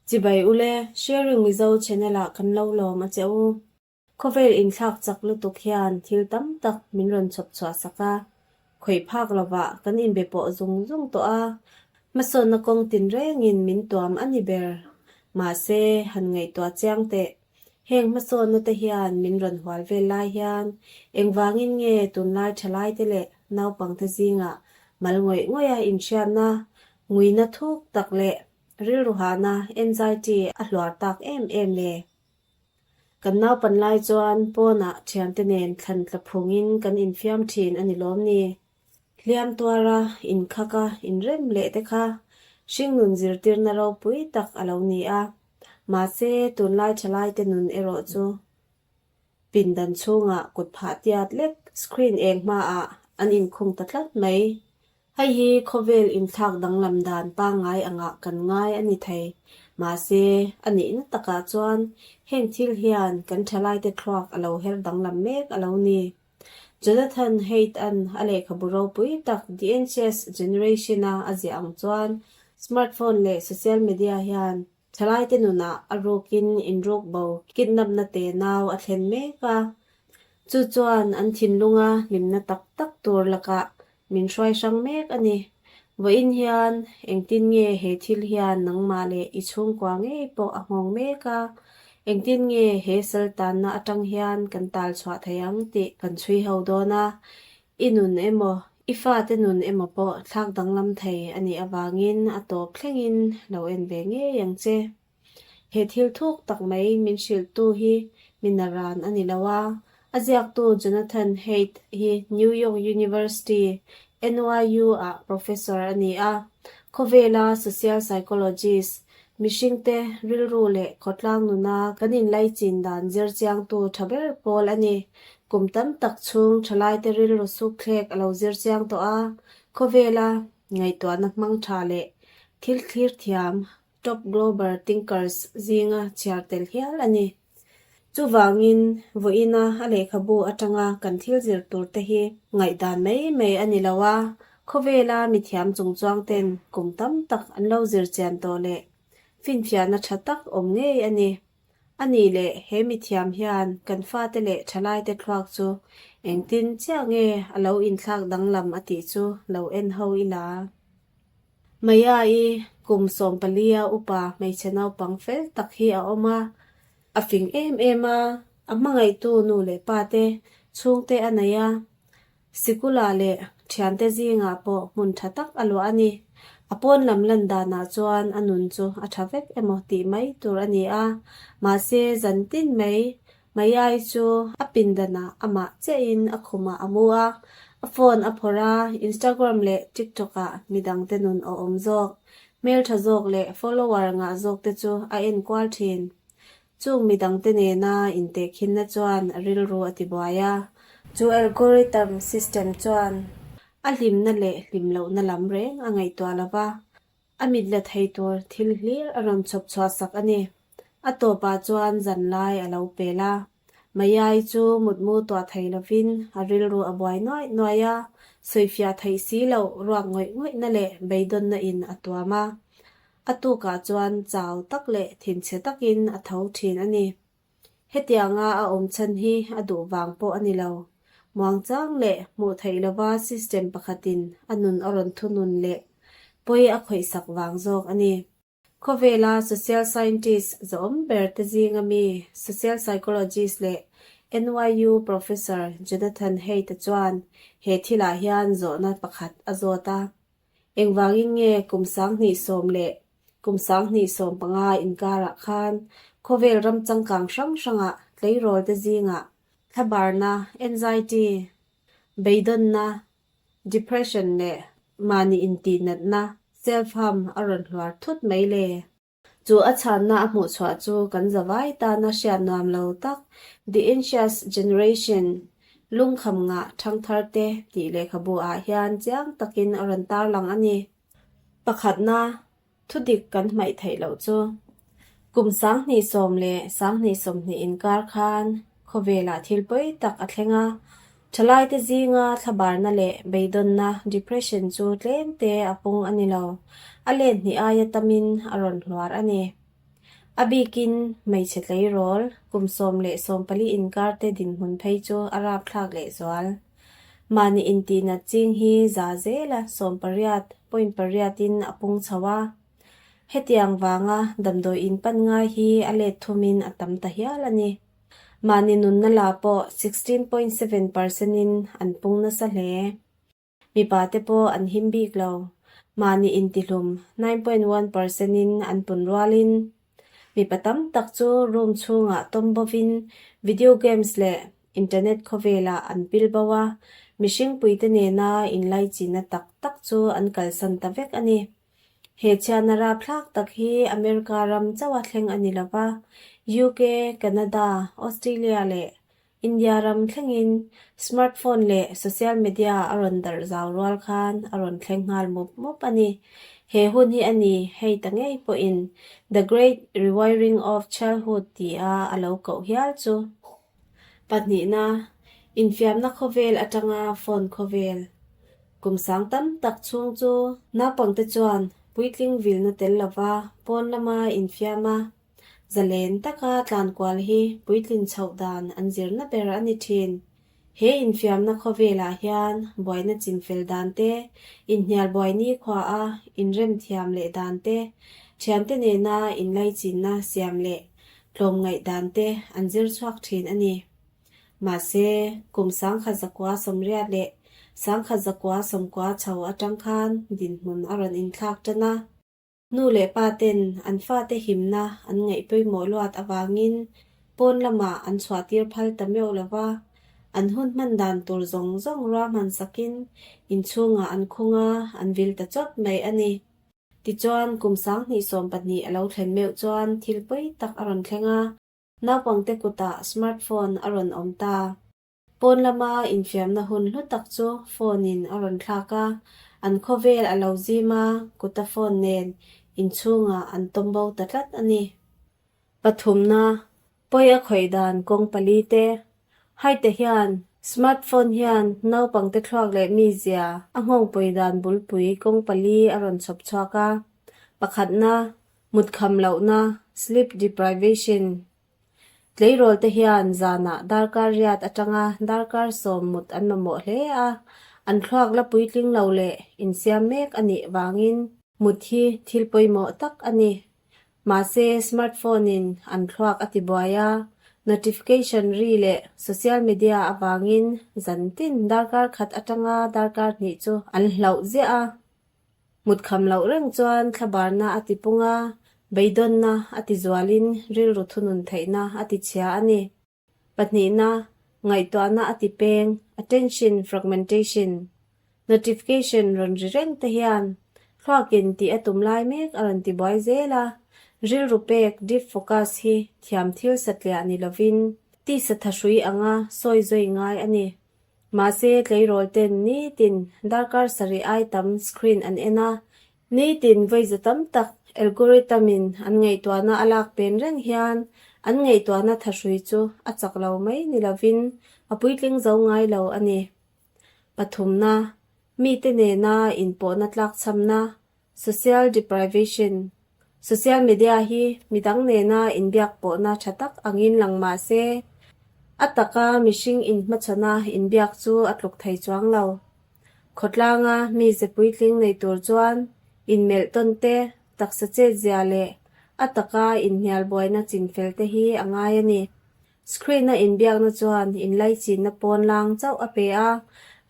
Chibai ule, Sharing Mizo channel ah kan lo lawm a che u. Khawvel inthlak chak lutuk hian thil tam tak min rawn chhawp chhuah sak a, khawih phak lovah kan inbe pawh zung zung tawh a, hmasawnna kawng tinrengin min tuam a ni ber. Mahse, han ngaihtuah chiang teh. Heng hmasawnna te hian min rawn hual vel lai hian engvangin nge tunlai thalaite leh naupangte zingah mal ngawih ngawih a inhriatna, nguina thuk tak leh rilru hahna, anxiety, a hluar tak em em le? Kan naupan lai chuan pawnah thiante nen thlan tla phungin kan infiam thin a ni lawm ni? Hliam tuara inkhak a inrem leh te kha hringnun zirtirna ropui tak a lo ni a. Mahse, tunlai thalaite nun erawh chu pindan chhungah kut phah tiat lek screen eng hmaah an inkhung ta tlat mai. Hei hi khawvel inthlak danglam dan pangngai angah kan ngai a ni thei. Mahse, a nihna takah chuan heng thil hian kan thalaite thluak a lo her danglam mek a lo ni. Jonathan Haidt-a'n a lehkhabu ropui tak The Anxious Generation-a a ziah ang chuan smartphone leh social media hian Thalaite nunah a rukin inruk bo kidnapna te nau a thlen mek a, chu chuan an thinlunga hlimna tak tak tur lakah min hruai hrang mek a ni. Vawiin hian engtin nge he thil hian nangmah leh i chhungkua ngei pawh a nghawng mek a, engtin nge he sal tanna atang hian kan tal chhuah thei ang tih kan chhui ho dawn a, I nun emaw, i fate nun emaw pawh thlak danglam thei a nih avangin a tawp thlengin lo en ve ngei ang che. He thil thuk tak mai min hrilhtu hi mi naran a ni lo a, a ziaktu Jonathan Haidt hi New York University, NYU, ah professor a ni a, khawvela social psychologist, Mihringte rilru leh khawtlang nuna kan inlaichin dan zir chiangtu tha ber pawl a ni. Kum tam tak chhung thalaite rilru sukthlek a lo zir chiang tawh a, khawvela ngaihtuahna hmang tha leh thil thlir thiam, top global thinkers, zinga chhiar tel hial a ni. Chuvangin, vawiina a lehkhabu atanga kan thil zir tur te hi ngaihdan mai mai a ni lo a, khawvela mithiam chungchuang ten kum tam tak an lo zir chian tawh leh finfiahna tha tak awm ngei a ni. A nih leh he mithiam hian kan fate leh thalaite thluak chu engtin chiah nge a lo inthlak danglam a tih chu lo en ho ila. Maya-i kum 14 a upa hmeichhe naupang fel tak hi a awm a, a fing em em a, a hmangaihtu nu leh pa te chhungte a nei a, sikula leh thiante zingah pawh hmun tha tak a luah a ni. A pawn lam lan danah chuan a nun chu a tha vek emaw tih mai tur a ni a, mahse zan tin mai Mayai chu a pindanah amah chiahin a khumah a mu a, a phone a phawrh a, Instagram leh TikTok ah midangte nun a awm zawk, hmeltha zawk leh follower ngah zawk te chu a en kual thin. Chung midangte nena intehkhinna chuan a rilru a tibuai a. Chu algorithm system chuan a hlimna leh hlimlohna lam reng a ngaihtuah lo va, A mit la thei tur thil hlir a rawn chhawp chhuah sak a ni. A tawpah chuan zan lai a lo pel a. Mayai chu mutmu tuah thei lovin a rilru a buai nuaih nuaih a, sawifiah theih si loh ruak ngawih ngawihna leh beidawnna in a tuam a. A tukah chuan chau tak leh thinchhe takin a tho thin a ni. Hetianga a awm chhan hi a duh vang pawh a ni lo. Muangchang leh hmuh theih lova system pakhatin a nun a rawn thunun leh pawi a khawihsak vang zawk a ni. Khawvela social scientist zawhawm ber te zinga mi social psychologist leh NYU professor Jonathan Haidt-a chuan he thilah hian zawhna pakhat a zawt a. Engvangin nge kum 2010 leh kum 2015 inkarah khan khawvel ram changkang hrang hrangah tleirawl te zingah thlabarna, anxiety, beidawnna, depression leh mahni intihnatna, self-harm, a rawn hluar thut mai le? Chu a chhanna a hmuh chhuah chu kan zavai tana hriat nuam lo tak The Anxious Generation, Lungkham ngah thangthar te tih lehkhabu ah hian chiang takin a rawn tarlang a ni. Pakhatna, thudik kan hmaih theih loh chu. Kum 2010 leh 2020 inkar khan Khawvelah thil pawi tak a thleng a, thalaite zinga thlabarna leh beidawnna, depression, chu tlemte a pung a ni lo. A let hnih aia tamin a rawn hluar a ni. A bikin hmeichhe tleirawl kum 14 inkar te dinhmun phei chu a rapthlak lehzual. Mahni intihnat ching hi za zela 18.8 in a pung chho a. Hetiang vanga damdawi in pan ngai hi a let thumin a tam ta hial a ni. Mahni nunna la pawh 16.7% in an pung nasa hle. Mipa te pawh an him bik lo. Mahni intihlum 9.1% in an pun rualin mipa tam tak chu room chhungah tawm bovin video games leh internet khawvelah an pil bo a, mihring puite nena inlaichinna tak tak chu an kalsan ta vek a ni. He chhiatna rapthlak tak hi America ram chauha thleng a ni lo va, UK, Canada, Australia leh India ram thlengin smartphone leh social media a rawn darh zau rual khan a rawn thleng nghal mup mup a ni. He hun hi a ni hei ta ngei pawhin The Great Rewiring of Childhood tia a lo koh hial chu. Pahnihna, infiamna khawvel atanga phone khawvel. Kum sang tam tak chhung chu naupangte chuan puitling vilna tel lova pawn lama infiam a, zalen taka tlankual hi puitlin chhoh dan an zirna ber a ni thin. He infiamna khawvelah hian buaina chinfel dan te, inhnial buai nikhua a inremthiam leh dan te, thiante nena inlaichinna siam leh tlawmngaih dan te an zir chhuak thin a ni. Mahse, kum 1980 leh 1990 chho atang khan dinhmun a rawn inthlak tan a. Nu leh pa ten an fate himna an ngaih pawimawh luat avangin pawn lamah an chhuahtir phal ta meuh lo va, an hun hman dan tur zawng zawng ruahman sakin inchhungah an khung a, an vil ta chawt mai a ni. Tichuan, kum 2012 a lo thlen meuh chuan thil pawi tak a rawn thleng a, naupangte kutah smartphone a rawn awm ta. Pawn lama infiamna hun hlu tak chu phone in a rawn thlak a, an khawvel a lo zim a, kuta phone nen inchhungah an tawm bo ta tlat a ni. Pathumna, pawi a khawih dan kawng pali te. Haite hian smartphone hian naupangte thluak leh mizia a nghawngpui dan bulpui kawng pali a rawn chhawp chhuak a. Pakhatna, mutkham lohna, sleep deprivation. Tleirawl te hian zanah darkar riat atanga darkar 10 mut an mamawh hle a, an thluak la puitling lo leh insiam mek a nih vangin mut hi thil pawimawh tak a ni. Mahse, smartphone in an thluak a tibuai a, notification ri leh social media avangin zantin darkar khat atanga darkar hnih chu an hlauh ziah a. Mutkham loh reng chuan thlabarna a tipung a, beidawnna a tizualin rilru thunun theihna a tichhia a ni. Pahnihna, ngaihtuahna a tipeng, attention fragmentation. Notification rawn ri reng te hian thluakin tih a tum lai mek a rawn tibuai zel a, rilru pek deep focus hi thiam thil satliah ni lovin tisa thahrui anga sawi zawi ngai a ni. Mahse, tleirawl ten nitin darkar sarih ai tam screen an en a, nitin vawiza tam tak algorithm in an ngaihtuahna a lak pen reng hian an ngaihtuahna thahrui chu a chak lo mai ni lovin a puitling zo ngai lo a ni. Pathumna, mite nena inpawhna tlakchhamna, social deprivation. Social media hi midang nena inbiak pawhna tha tak angin lang mah se, a taka mihring inhmachhawna inbiak chu a tluk thei chuang lo. Khawtlanga mi ze puitling nei tur chuan inmelh tawn te, taksa chet zia leh a taka inhnial buaina chinfel te hi a ngai a ni. Screen a inbiakna chuan inlaichinna pawn lang chauh a pe a,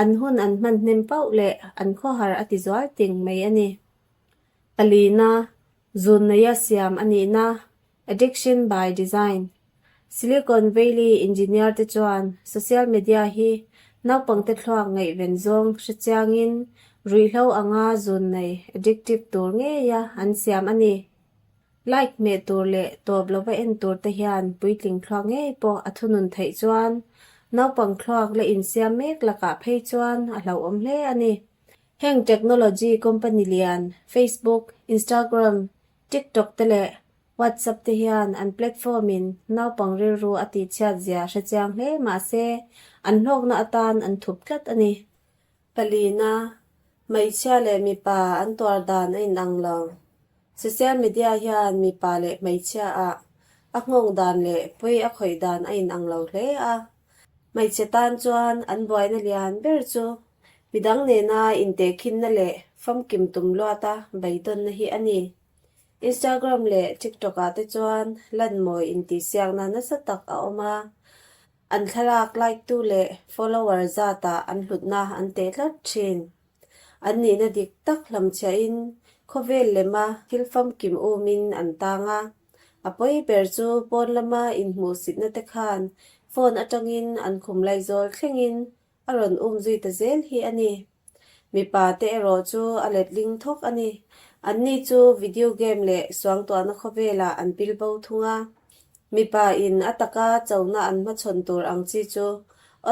an hun an hman hnem pauh leh an khawhar a tizual ting mai a ni. Palina, zun neia siam a nihna, addiction by design. Silicon Valley engineer te chuan social media hi naupangte thluak ngaihven zawng hrechiangin ruihhlo anga zun nei addictive tur ngeia an siam a ni. Like hmeh tur leh tawp lova en tur te hian puitling thluak ngei pawh a thunun theih chuan naupang thluak la insiam mek lakah phei chuan a hlauhawm hle a ni. Heng technology company lian Facebook, Instagram, TikTok te leh WhatsApp te hian an platform in naupang rilru a tihchhiat zia hrechiang hle mahse an hlawkna atan an thup tlat a ni. Palina, hmeichhia leh mipa an tuar dan a inang lo. Social media hian mipa leh hmeichhia ah a nghawng dan leh pawi a khawih dan a inang lo hle a. Hmeichhe tan chuan an buaina lian ber chu midang nena intehkhinna leh famkim tum luata beidawnna hi a ni. Instagram leh TikTok ah te chuan lanmawi intihsiakna nasa tak a awm a. An thlalak like tu leh follower zatah an hlutna an teh tlat thin. An nihna dik tak hlamchhiahin khawvel lema thil famkim umin an tang a. A pawi ber chu pawn lama inhmuhsitna te khan phone atangin an khum laizawl thlengin a rawn um zui ta zel hi a ni. Mipa te erawh chu a letling thawk a ni. Anni chu video game leh suangtuahna khawvelah an pil bo thung a. Mipa in a taka chona an hmachhawn tur ang chi chu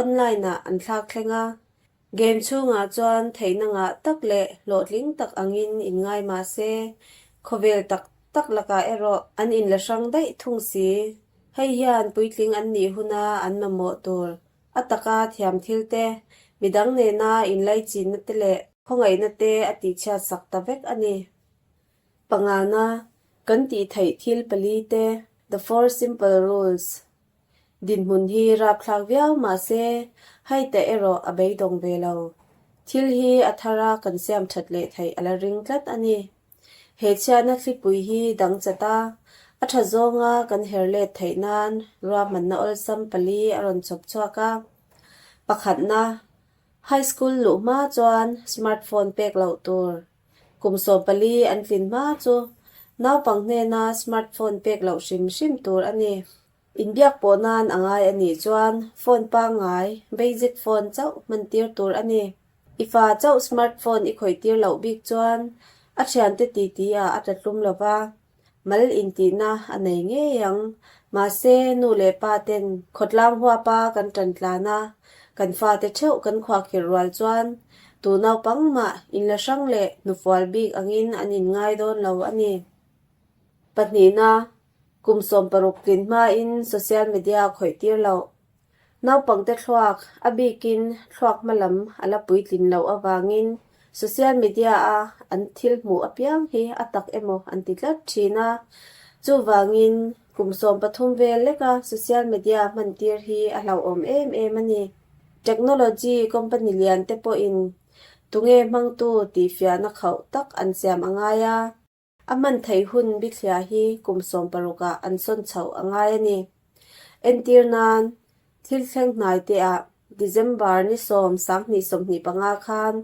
online ah an thlak thleng a. Game chhungah chuan theihna ngah tak leh hlawhtling tak angin inngai mah se, khawvel tak tak lakah erawh an inla hrang daih thung si. Hei hian puitling an nih huna an mamawh tur a taka thiam thil te, midang nena inlaichinna te leh khawngaihna te a tihchhiat sak ta vek a ni. Pangana, kan tih theih thil pali te, The Four Simple Rules, Dinhmun hi rapthlak viau mah se, hei te erawh a beidawng ve lo. Thil hi a thar a kan siam that leh theih a la ring tlat a ni. He chhiatna thlipui hi dang chat a, a tha zawnga kan her let theih nan ruahmanna awlsam pali a rawn chhawp chhuak a. Pakhatna, High School luh hma chuan smartphone pek loh tur. Kum 14 an tlin hma chu naupang hnena smartphone pek loh hrim hrim tur a ni. Inbiak pawh nan a ngai a nih chuan phone pangngai, basic phone chauh hman tir tur a ni. I fa chauh smartphone i khawih tir loh bik chuan a thiante titi ah a tla tlum lo va, mal intihna a nei ngei ang. Mahse, nu leh pa ten khawtlang huapa kan tan tlan a, kan fate theuh kan khuahkhirh rual chuan tu naupang mah inla hrang leh hnufual bik angin an inngai dawn lo a ni. Pahnihna, Kum 16 tlin hmain social media khawih tir loh. Naupangte thluak, a bikin thluak hma lam a la puitlin loh avangin social media-a an thil hmuh apiang hi a tak emaw an ti tlat thin a. Chuvangin kum 13 vel leka social media hman tir hi a hlauhawm em em a ni. Technology company lian te pawhin tunge hmangtu tihfiahna khauh tak an siam a ngai a. A hman theih hun bithliah hi kum 16 ah an sawn chhoh a ngai a ni. Entir nan, thil thleng hnai te ah December ni 10 2025 khan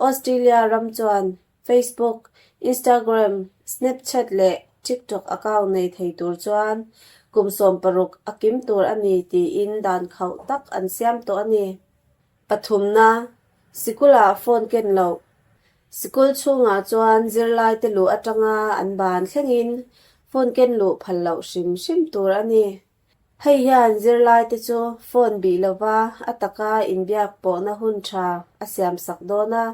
Australia ram chuan Facebook, Instagram, Snapchat leh TikTok account nei thei tur chuan kum 16 a kim tur a ni tiin dan khauh tak an siam tawh a ni. Pathumna, Sikul-ah phone ken loh. Sikul chhungah chuan zirlaite luh atanga an ban thlengin phone ken luh phal loh hrim hrim tur a ni. Hei hian zirlaite chu phone bih lova a taka inbiak pawhna hun tha a siam sak dawn a,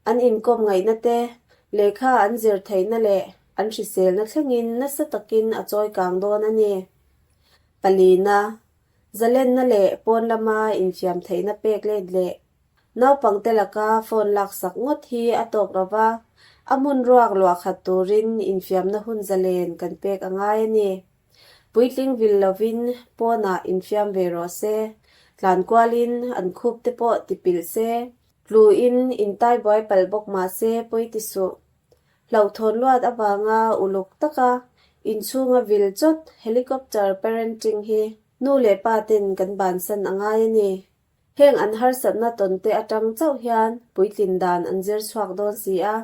an inkawm ngaihna te, lehkha an zir theihna leh an hriselna thlengin nasa takin a chawi kang dawn a ni. Palina, Zalenna leh pawn lama infiam theihna pek let leh Naupangte laka phone laksak ngawt hi a tawk lo va, a hmun ruak luah khat turin infiamna hun zalen kan pek a ngai a ni. Puitling vil lovin pawnah infiam ve rawh se, tlan kualin an khup te pawh ti pilh se, tluin intai buai palh bawk mah se pawi ti suh. Hlauhthawn luat avanga uluk taka inchhunga vil chawt helicopter parenting hi nu leh pa ten kan bansan a ngai a ni. Heng an harsatna tawnte atang chauh hian puitlin dan an zir chhuak dawn si a.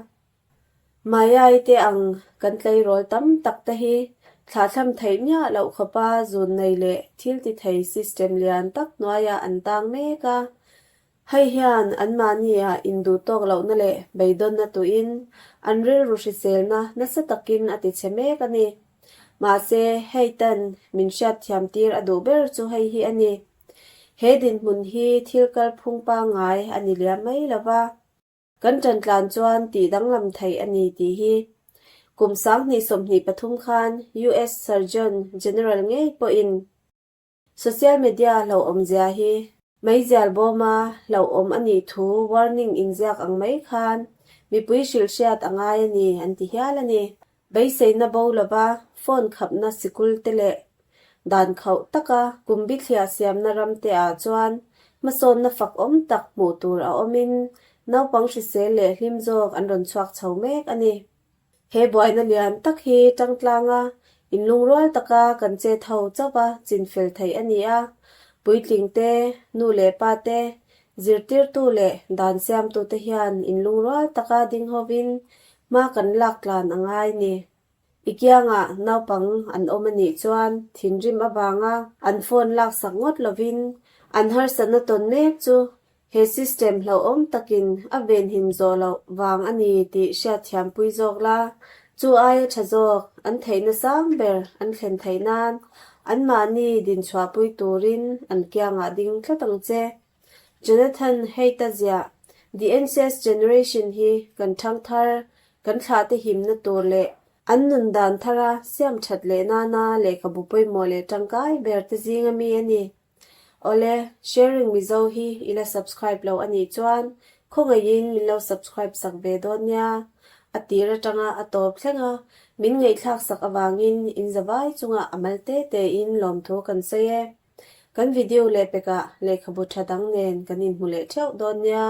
Mayai te ang kan tleirawl tam tak te hi thlahthlam theih miah loh khawpa zun nei leh thil ti thei system lian tak hnuaiah an tang mek a. Hei hian anmahni ah induh tawk lohna leh beidawnna tuin an rilru hriselna nasa takin a ti chhe mek a ni. Mahse, hei tan min hriatthiam tir a duh ber chu hei hi a ni. He dinhmun hi thil kalphung pangngai a ni liam mai lo va, kan ṭantlan chuan tih danglam theih a ni tih hi kum 2023 khan US Surgeon General ngei pawhin social media hlauhawmzia hi meizial bawma hlauhawm a nih thu warning inziak ang mai khan mipui hrilhhriat a ngai a ni an ti hial a ni. Beiseina bo lova phone khapna sikul te leh dan khauh taka kum bithliah siamna ram te ah chuan hmasawnna fak awm tak hmuh tur a awmin naupang hrisel leh hlim zawk an rawn chhuak chho mek a ni. He buaina lian tak hi tangtlanga inlungrual taka kan chet ho chauha chinfel theih a ni a, puitling te, nu leh pa te, zirtirtu leh dan siamtute hian inlungrual taka ding hovin hma kan lak tlan a ngai ni. I kiangah naupang an awm a nih chuan thinrim avanga an phone laksak ngawt lovin an harsatna tawn mek chu He system hlauhawm takin a venhim zawh loh vang a ni tih hriatthiampui zawk la, chu aia tha zawk an theihna sang ber an thlen theih nan anmahni dinchhuahpui turin an kiangah ding tlat ang che. Jonathan Haidt-a ziah The Anxious Generation hi kan thangthar, kan thlahte himna tur leh an nun dan thara siam that leh nana lehkhabu pawimawh leh tangkai ber te zinga mi a ni. Awle, Sharing Mizo hi i la subscribe lo a nih chuan khawngaihin min lo subscribe sak ve dawn nia. A tir atanga a tawp thleng a, min ngaihthlak sak avangin in zavai chungah a mal te tein lawmthu kan sawi e. Kan video leh pekah lehkhabu tha dang nen kan inhmu leh theuh dawn nia.